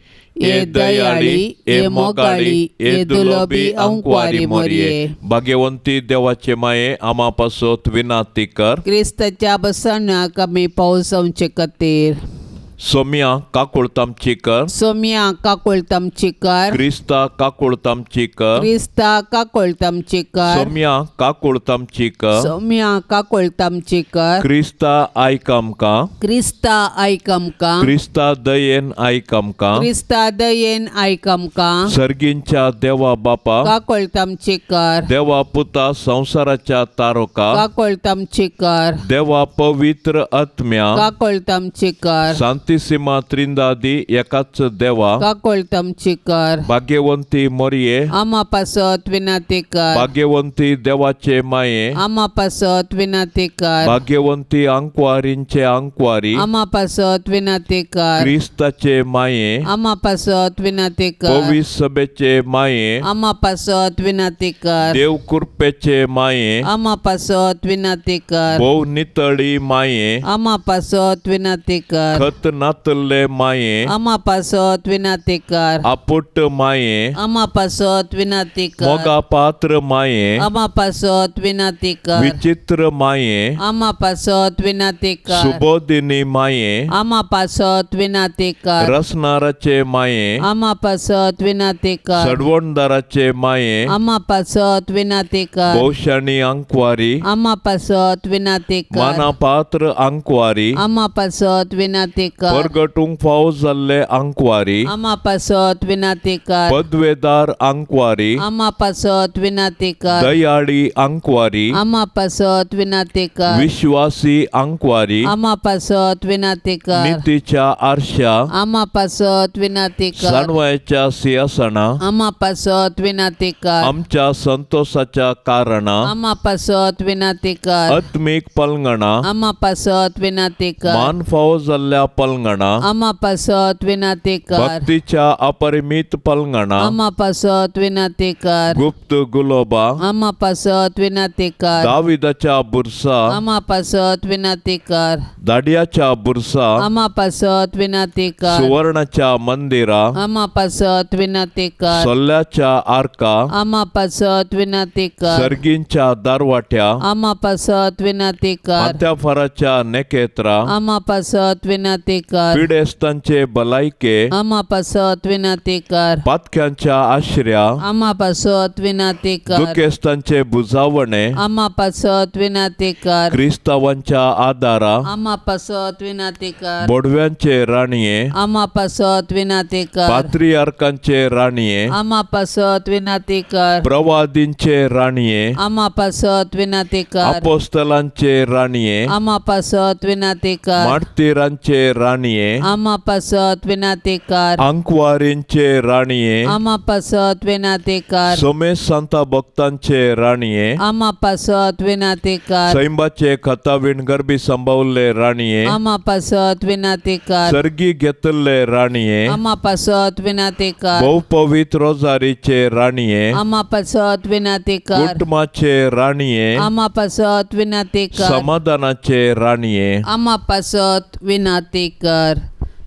हे दयाळी, हे मोगाळी, हे दुलोबी अंकवारी मोरये, भाग्यवंती देवाचे माये, आमा पासत विनाती कर. क्रिस्ताच्या बसणाक आमी पावस जावचे खातीर. सोम्या काकुळतामची कर. सोम्या काकुळतामची कर. क्रिस्ता काकुळतामची कर. क्रिस्ता काकुळतामची कर. सोम्या काकुळतामची कर. सोम्या काकुळतामची कर. क्रिस्ता आयक आमकां. क्रिस्ता आयक आमकां. क्रिस्ता दयेन आयक आमकां. क्रिस्ता दयेन आयक आमकां. सर्गींच्या देवा बापा, काकुळतामची कर. देवा पुता संवसाराच्या तारोका, काकुळतामची कर. देवा पवित्र आत्म्या, काकुळतामची कर. सांतिसिमा त्रिंदादी एकाच देवा, काकुळतामची कर. भाग्यवंती मोरये, आमा पासत विनंती कर. भाग्यवंती देवाचे माये, आमा पासत विनंती कर. भाग्यवंती आंकवारींचे आंकवारी, आमा पासत विनंती कर. क्रिस्ताचे माये, आमा पासत विनंती कर. पवित्र सभेचे माये, आमा पासत विनंती कर. देव कृपेचे माये, आमा पासत विनंती कर. भोव नितळी माये, आमा पासत विनंती कर. खत नातल्ले माये, आमा पासत विनाती कर. आपुट्ट माये, आमा पासत विनाती कर. मोगा पात्र माये, आमा पासत विनाती कर. विचित्र माये, आमा पासत विनाती कर. सुबोधिनी माये, आमा पासत विनाती कर. रसनाराचे माये, आमा पासत विनाती कर. सडवणदाराचे माये, आमा पासत विनाती कर. भोवशाणी आंकवारी, आमा पासत विनाती कर. मानापात्र आंकवारी, आमा पासत विनाती कर. परगटूंक फावो जाल्ले आंकवारी, आमा पासत विनाती कर. पदवेदार आंकवारी, आमा पासत विनाती कर. दयाळी आंकवारी, आमा पासत विनाती कर. विश्वासी आंकवारी, आमा पासत विनाती कर. नितीच्या आरशा, आमा पासत विनाती कर. साणवायच्या सिंहासना, आमा पासत विनाती कर. आमच्या संतोषाच्या कारणा, आमा पासत विनाती कर. आत्मीक पलंगणा, आमा पासत विनाती कर. मान फावो जाल्ल्या पलंगणा, आमा पासत विनाती कर. भक्तीच्या अपरिमीत पलंगणा, आमा पासत विनाती कर. गुप्त गुलोबा, आमा पासत विनाती कर. दाविदाच्या बुरसा, आमा पासत विनाती कर. दाडियाच्या बुरसा, आमा पासत विनाती कर. सुवर्णाच्या मंदिरा, आमा पासत विनाती कर. सोल्ल्याच्या आरका, आमा पासत विनाती कर. सर्गींच्या दारवाट्या, आमा पासत विनाती कर. माथ्याफाराच्या नेकेत्रा, आमा पासत विनाती कर. पिडेस्तांचे भलायके, आमा पासत विनाती कर. पातक्यांच्या आश्र्या, आमा पासत विनाती कर. दुखेस्तांचे बुजावणे, आमा पासत विनाती कर. क्रिस्तावांच्या आदारा, आमा पासत विनाती कर. बोडव्यांचे राणये, आमा पासत विनाती कर. पात्रियार्कांचे राणये, आमा पासत विनाती कर. प्रवादींचे राणये, आमा पासत विनाती कर. अपोस्तलांचे राणये, आमा पासत विनाती कर. मार्तीरांचे राणये, आमा पासत विनाती कर. आंकवारींचे राणये, आमा पासत विनाती कर. सोमेश सांता भक्तांचे राणये, आमा पासत विनाती कर. सैंबाचे खतावीण गरबी संभावल्ले राणये, आमा पासत विनाती कर. सर्गी घेतल्ले राणये, आमा पासत विनाती कर. भोवपवित्र रोजारीचे राणये, आमा पासत विनाती कर. कुटुंबाचे राणये, आमा पासत विनाती कर. समाधानाचे राणये, आमा पासत विनाती कर.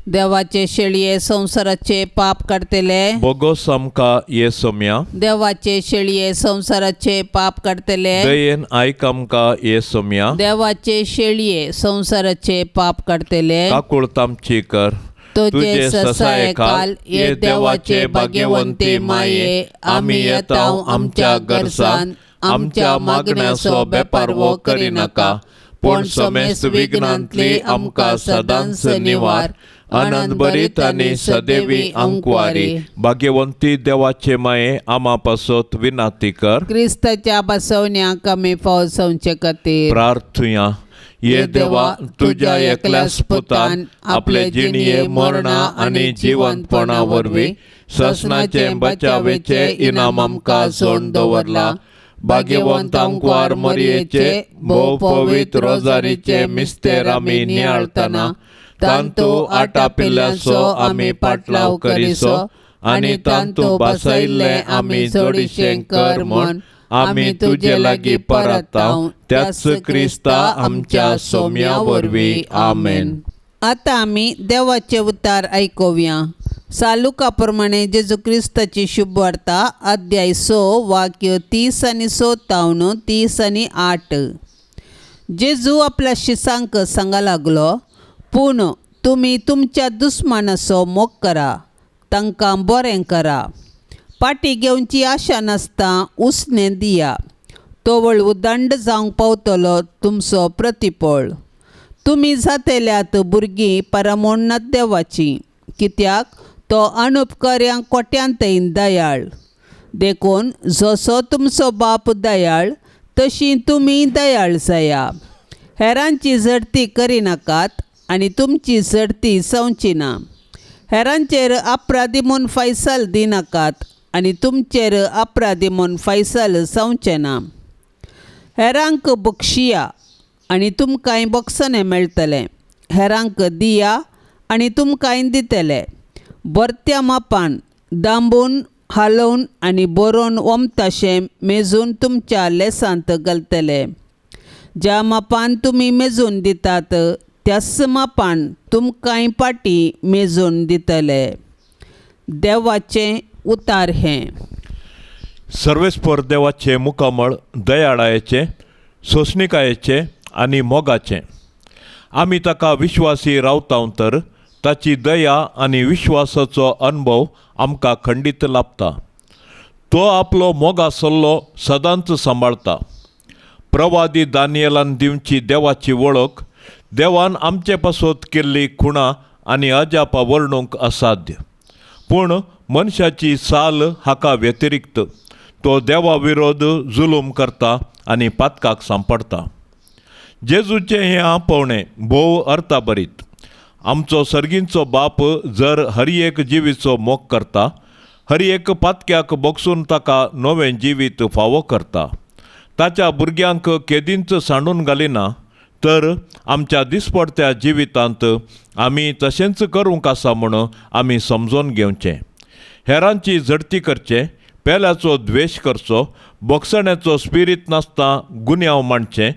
देवाचे शेळये संवसाराचे पाप काडतले. बोगोस आमकां ये सोम्या, देवाचे शेळये संवसाराचे पाप काडतले. दयेन आयक आमकां ये सोम्या, देवाचे शेळये संवसाराचे पाप काडतले. काकुळत आमची कर. तुझे ससायकाल ये देवाचे भाग्यवंती माये, आमी येता आमच्या गरसान, आमच्या मागण्याचो बेपारवो करिनाका, पूण समेस्त विघ्नांतली आमकां सदांच निवार. आनंद भरीत आनी सदैवी अंकवारी भाग्यवंती देवाचे माये, आमा पासत विनाती कर. क्रिस्ताच्या बसवण्याक आमी फावो जावचे खातीर प्रार्थुया. ये देवा, तुज्या एकल्याच पुतान आपले जिणये मरणा आनी जिवंतपणा वरवीं ससनाचे बचावेचे इनाम आमकां सोड दवरला. भाग्यवंत आंकवार मरयेचे भोव पवित्र रोजारीचे मिस्तेर आमी नियाळतना तांतू आटापिल्ल्याचो आमी पाटलाव करिसो आनी तांतू बसयल्ले आमी जोडीशें कर म्हूण आमी तुजे लागीं परताव, त्याच क्रिस्ता आमच्या सोम्या वरवीं. आमेन. आतां आमी देवाचे उतार आयकुया. सालुका प्रमाणे जेजू क्रिस्ताची शुभवार्ता, अध्याय 6 वाक्य 30 आनी 6 तावन 30 आनी 8. जेजू आपल्या शिसांक सांगा लागलो, पूण तुमी तुमच्या दुस्मानाचो मोग करा, तांकां बरें करा, पाटी घेवची आशा नासता उसणें दिया, तवळ उदंड जावंक पावतलो तुमचो प्रतिपळ. तुमी जातेल्यात भुरगीं परमोन्नत देवाची, कित्याक तो अनुपकऱ्यांक कोट्यांतय दयाळ. देखून जसो तुमचो बाप दयाळ तशी तुमी दयाळ जाया. हेरांची झडती करिनाकात आनी तुमची झडती जावची ना. हेरांचेर अपराधी म्हूण फैसल दिनाकात आनी तुमचेर अपराधी म्हूण फैसल जावचें ना. हेरांक बक्षिया आनी तुमकांय बक्षणें मेळटलें. हेरांक दिया आनी तुमकांय दितले. बरत्या मापान दांबून हालोवन आनी बरोवन ओमताशें मेजून तुमच्या लेसांत घालतले. ज्या मापान तुमी मेजून दितात त्याच मापान तुमकांय पाटी मेजून दितले. देवाचें उतार हें. सर्वेस्पर देवाचें मुखामळ दयाळायेचें, सोंसणिकायेचें आनी मोगाचें. आमी ताका विश्वासी रावता तर ताची दया आनी विश्वासाचो अनुभव आमकां खंडीत लाबता. तो आपलो मोगा सल्लो सदांच सांबाळता. प्रवादी दानियलान दिवची देवाची वळख देवान आमचे पासत केल्ली खुणां आनी अजापां वर्णूंक असाध्य. पूण मनशाची साल हाका व्यतिरिक्त तो देवा विरोध जुलूम करता आनी पातकाक सांपडटा. जेजूचें हें आपोवणें भोव अर्थाभरीत. आमचो सर्गींचो बाप जर हर एक जिवीचो मोग करता, हर एक पातक्याक बोगसून ताका नवें जिवीत फावो करता, ताच्या भुरग्यांक केदींच सांडून घालिना, तर आमच्या दिसपडत्या जिवितांत आमी तशेंच करूंक आसा म्हूण आमी समजून घेवचें. हेरांची झडती करचें, पेल्याचो द्वेश करचो, बोगसण्याचो स्पिरीत नासता गुन्यांव मांडचें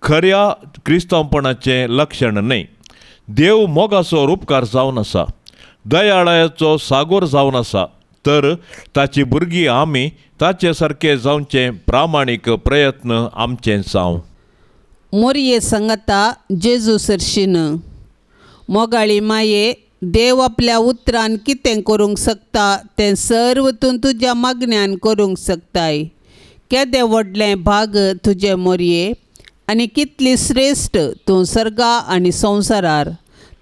खऱ्या क्रिस्तांवपणाचें लक्षण न्हय. देव मोगाचो रुपकार जावन आसा, दयाळाचो सागोर जावन आसा, तर ताची भुरगीं आमी ताचे सारके जावचें प्रामाणीक प्रयत्न आमचें जावं. मोरये सांगता जेजू सरशीन. मोगाळी माये, देव आपल्या उतरान कितें करूंक शकता तें सर्व तूं तुज्या मागण्यान करूंक शकताय. केदें व्हडलें भाग तुजें मोरये आनी कितली श्रेश्ठ तूं सर्गा आनी संवसारार.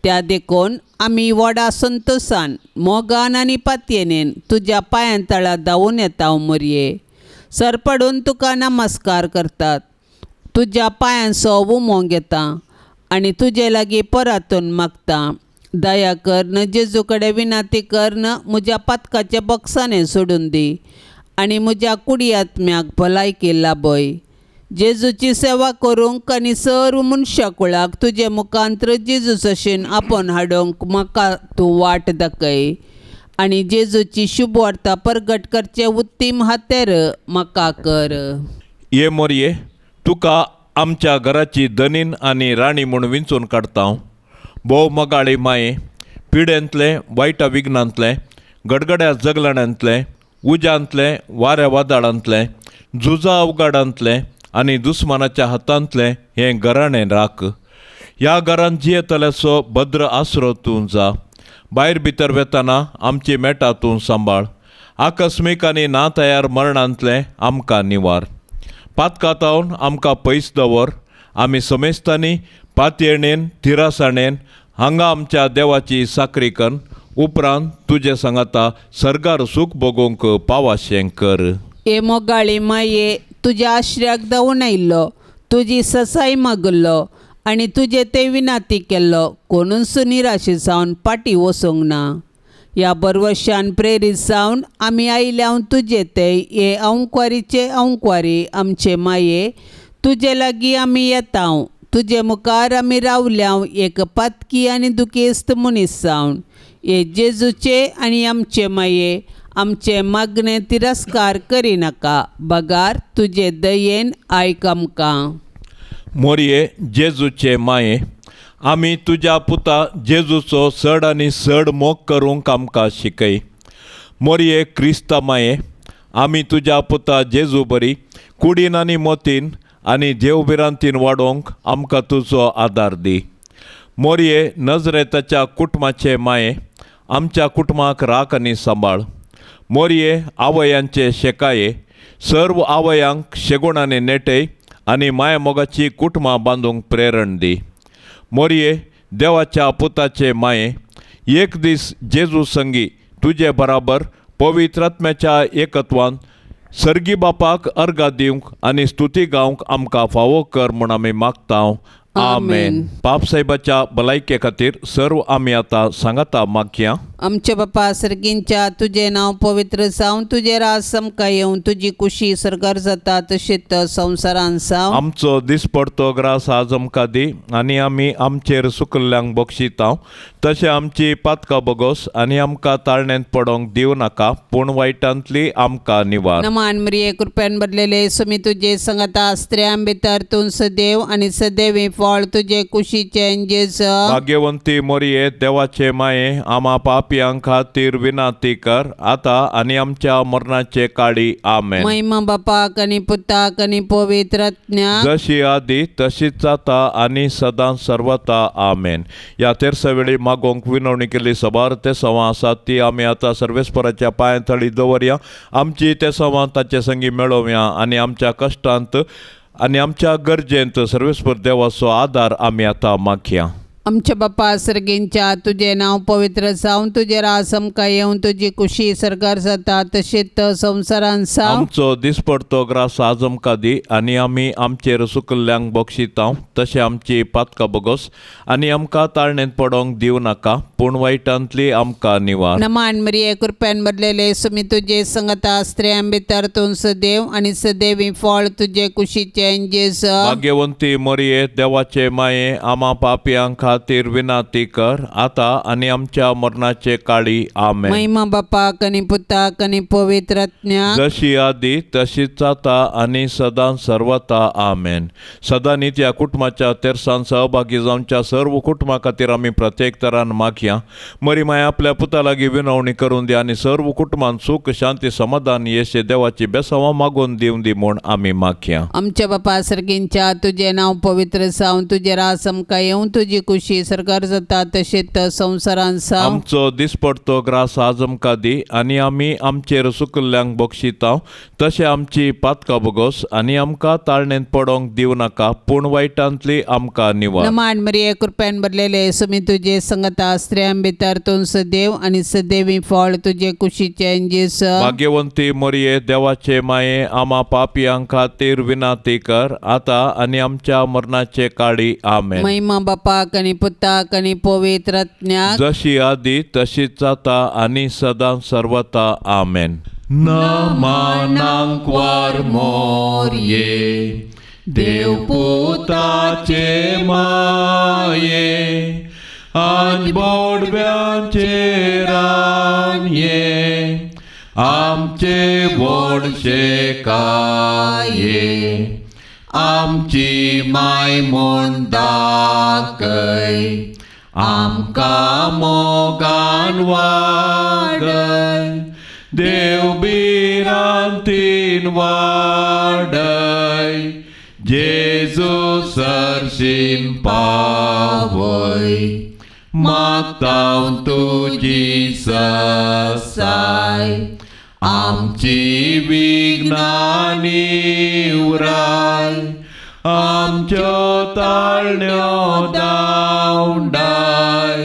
त्या देखून आमी व्हडा संतोशान, मोगान आनी पातयेनेन तुज्या पांयां तळा धांवून येता मोरये. सरपडून तुका नमस्कार करतात, तुज्या पांयांचो उमो घेता आनी तुजे लागीं परातून मागता. दया करन जेजू कडेन विनंती करन म्हज्या पातकाच्या बक्षाने सोडून दी आनी म्हज्या कुडी आत्म्याक भलायकी लाभय. जेजूची सेवा करूंक आनी सर्व मनशा कुळाक तुजे मुखांत्र जेजू सशेन आपोवन हाडूंक म्हाका तूं वाट दाखय आनी जेजूची शुभवार्ता परगट करचें उत्तीम हातेर म्हाका कर. ये मोरये, तुका आमच्या घराची धनीन आनी राणी म्हूण विंचून काडटा. भोव मोगाळी माये, पिडेंतलें, वायटा विघ्नांतलें, गडगड्या जगलण्यांतलें, उज्यांतलें, वाऱ्या वादळांतलें, झुजा अवघाडांतलें आनी दुस्मानाच्या हातांतलें हें घराणें राख. ह्या घरांत जियेतल्याचो भद्र आसरो तूं जा. भायर भितर वेतना आमची मेटा तूं सांबाळ. आकस्मीक आनी ना तयार मरणांतलें आमकां निवार. पातकातावन आमकां पयस दवर. आमी समेस्तांनी पातयेणेन थिरासाणेन हांगा आमच्या देवाची साकरी कन्न उपरांत तुजे सांगाता सर्गार सूख भोगूंक पावाशें कर. हे मोगाळी माये, तुज्या आश्र्याक धांवून आयिल्लो, तुजी ससाय मागल्लो आनी तुजे ते विनाती केल्लो कोणूच निराशे जावन फाटीं वचूंक ना. ह्या बरवशान प्रेरीत जावन आमी आयल्या तुजे ते हे अंकवारीचे अंकवारी आमचे माये, तुजे लागीं आमी येता. तुजे मुखार आमी रावल्या एक पातकी आनी दुखेस्त मनीस जावन. हे जेजूचे आनी आमचे माये, आमचे मागणे तिरस्कार करिनाका, बगार तुजे दयेन आयक आमकां. मोरये जेजूचे माये, आमी तुज्या पुता जेजूचो चड आनी चड मोग करूंक आमकां शिकय. मोरये क्रिस्ता माये, आमी तुज्या पुता जेजू बरी कुडीन आनी मोतीन आनी देवभिरांतीन वाडोवंक आमकां तुजो आदार दी. मोरये नजरेताच्या कुटुंबाचे माये, आमच्या कुटुंबाक राख आनी सांबाळ. मोरये आवयांचे शेकाये, सर्व आवयांक शेगुणांनी नेटय आनी मायामोगाची कुटुंबां बांदूंक प्रेरण दी. मोरये देवाच्या पुताचे माये, एक दीस जेजू संगी तुजे बराबर पवित्र आत्म्याच्या एकत्वान सर्गी बापाक अर्गां दिवंक आनी स्तुती गावंक आमकां फावो कर म्हूण आमी मागता. आमेन. पाप साहेबाच्या भलायके खातीर सर्व आमी आतां सांगाता मागया. आमच्या बापा सर्गींच्या तुजें नांव पवित्र जावं, तुजें राज आमकां येवं, तुजी कुशी सर्गार जाता तशीच संवसारान जावं. आमचो दिसपडतो ग्रास आज आमकां दी आनी आमी आमचेर सुकल्ल्यांक बक्षितांव तशें आमची पातकां बगोस आनी आमकां ताळण्यांत पडोंक दिवं नाका पूण वायटांतली आमकां निवार. नमान मरिये, कृपेन भरलेले, सुमी तुजे संगता, स्त्रियां भितर तूं सदैव आनी सदैवी फळ तुजे कुशीचें जेजू. भाग्यवंती मोरये, देवाचे माये, आमा पापयां खातीर विनाती कर आतां आनी आमच्या मरणाचे काळी. आमेन. महिमा बापाक आनी पुताक आनी पवित्र आत्म्याक. जशी आदी तशीच जाता आनी सदां सर्वता. आमेन. ह्या तेरसा वेळी मागोवंक विनवणी केल्ली सबार तेसांवां आसात ती आमी आतां सर्वेस्पराच्या पांया थळी दवरया. आमची तेसांवां ताचे संगी मेळोवया आनी आमच्या कश्टांत आनी आमच्या गरजेंत सर्वेस्पर देवाचो आदार आमी आतां मागया. आमच्या बापा सर्गींच्या तुजें नांव पवित्र जावं, तुजें राज आमकां येवं, तुजी कुशी सर्गार जाता तशीच संवसारान जावं. आमचो दिसपडतो ग्रास आज आमकां दी आनी आमी आमचेर सुकल्ल्यांक बक्षितांव तशें आमची पातकां बगोस आनी आमकां ताळणेंत पडोंक दिवं नाका पूण वायटांतली आमकां निवार. नमान मरिये, कृपेन भरलेले, सुमी तुजे संगता, स्त्रियां भितर तूं सदैव आनी सदैवी फळ तुजे कुशीचें जेजू. भाग्यवंती मोरये, देवाचे माये, आमा पापयां खातीर विनाती कर आतां आनी आमच्या मरणाचे काळी. आमेन. महिमा बापाक आनी पुताक आनी पवित्र आत्म्याक. जशी आदी तशीच जाता आनी सदां सर्वता. आमेन. सदां ह्या कुटुंबाच्या तेरसान सहभागी जावच्या सर्व कुटुंबा खातीर आमी प्रत्येक तरान मागया. मरी माय आपल्या पुता लागीं विनवणी करून दी आनी सर्व कुटुंबान सुख शांती समाधान येशे देवाची बेसांवां मागून दिवन दी म्हूण आमी मागया. आमच्या बापा सर्गींच्या तुजें नांव पवित्र जावं, तुजें राज आमकां येवं, तुजी कुशी सर्गार जाता तशीच संवसारान जावं. आमचो दिसपडतो ग्रास आज आमकां दी आनी आमी आमचेर सुकल्ल्यांक बक्षितांव तशें आमची पातकां बगोस आनी आमकां ताळणेंत पडोंक दिवं नाका पूण वायटांतली आमकां निवार. नमान मरिये, कृपेन भरलेले, सुमी तुजे संगता, स्त्रियां भितर तूं सदैव आनी सदैवी फळ तुजे कुशीचें जेजू. भाग्यवंती मोरये, देवाचे माये, आमा पापयां खातीर विनाती कर आतां आनी आमच्या मरणाचे काळी. आमेन. महिमा बापाक आनी पुताक आनी पवित्र आत्म्याक. जशी आदी तशीच जाता आनी सदां सर्वता. आमेन. नमानांक वार मोरये, देवपुताचे माये, आज बोडव्यांचे रानये, आमचे व्हडशे काये, आमची माय म्हूण दाखय, आमकां मोगान वाडय, देव भिरांतीन वाडय, जेजू सरशीन पावय, मागता तुजी ससाय, आमची विघ्नां निवराय, आमच्यो ताळण्यो दावंडाय,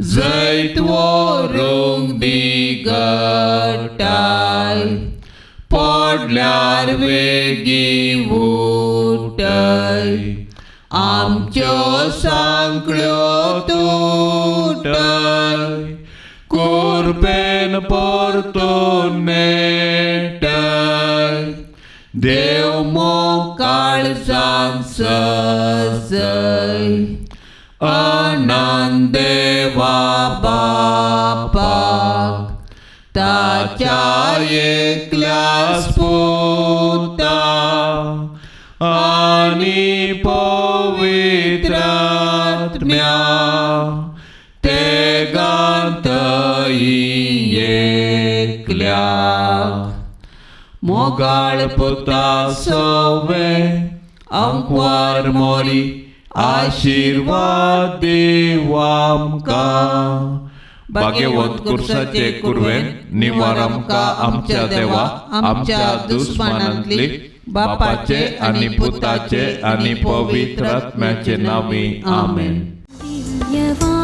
जैत व्हरूंक दी घटाय, पडल्यार वेगीं उठय, आमच्यो सांकळ्यो तुटय, कुरपेन परतून मेळटय, देव मोग काळजान सजय, अनंत देवा बापाक, ताच्या एकल्याच पुता आनी पवित्र आत्म्या तेगांतय एकल्या मोगाळ पुता सवे आंकवार मोरी आशिर्वाद दीव आमकां. भाग्यवंत कुर्साचे कुरवेन निवार आमकां आमच्या देवा, आमच्या दुस्मानांतली, बापाचे आनी पुताचे आनी पवित्र आत्म्याचे नांवी. आमेन. दिव्यवाणी.